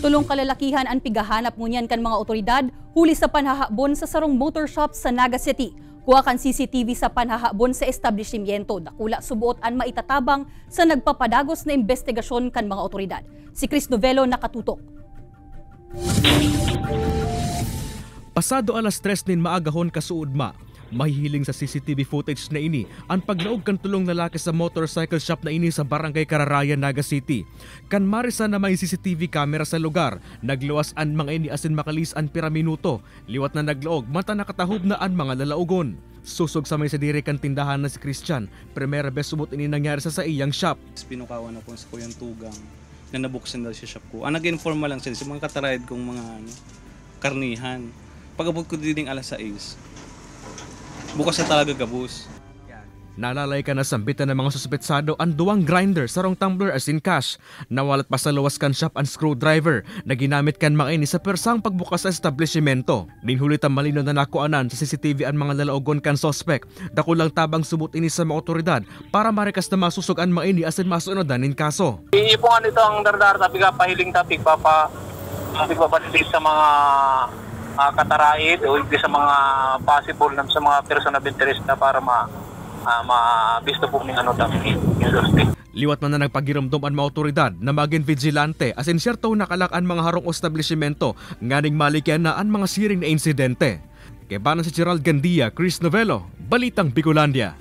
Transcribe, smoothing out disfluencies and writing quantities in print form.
Tulong kalalakihan ang pigahanap ngunyan kan mga otoridad huli sa panhahabon sa sarong motor shop sa Naga City. Kuha kan CCTV sa panhahabon sa establishmento. Dakula subuot ang maitatabang sa nagpapadagos na investigasyon kan mga otoridad. Si Chris Novelo nakatutok. Pasado 3:00 nin maagahon kasuudma, mahihiling sa CCTV footage na ini ang paglaog kan tulong lalaki sa motorcycle shop na ini sa Barangay Cararayan, Naga City. Kan marisa na may CCTV camera sa lugar, nagluwas ang mga ini asin makalis ang pira minuto, liwat na naglaog mata nakatahob na ang mga lalaogon. Susog sa may sadiri kan tindahan na si Christian, primera bes sumot ini nangyari sa iyang shop. Pinukawan ako sa kuyang tugang na nabuksan daw sa shop ko. Ang nag-inform lang sila sa mga katarayad kong mga karnihan. Pag-abot ko din 6:00, bukas na talaga gabus. Nalalay ka na sambitan ng mga suspetsado ang duwang grinder, sarong tumbler as in cash. Nawalat pa sa luwas kan shop ang screwdriver na ginamit kan mga ini sa persang pagbukas sa establishmento. Ninhulit ang malino na nakuanan sa CCTV ang mga lalaogon kan sospek. Dakulang tabang subot ini sa mga otoridad para marikas na masusog ang mga ini asin masunodan nin kaso. Iipungan ito ang dardar tabi ka pahiling tabi papa sa mga kataraid o sa mga possible sa mga person of interest na para mabisto po ng industry. Liwat man na nagpagiramdom ang mga otoridad na maging vigilante as inserto nakalak ang mga harong establishmento nganing malikyan na ang mga siring na insidente. Kaya si Gerald Gandia, Chris Novelo, Balitang Bicolandia.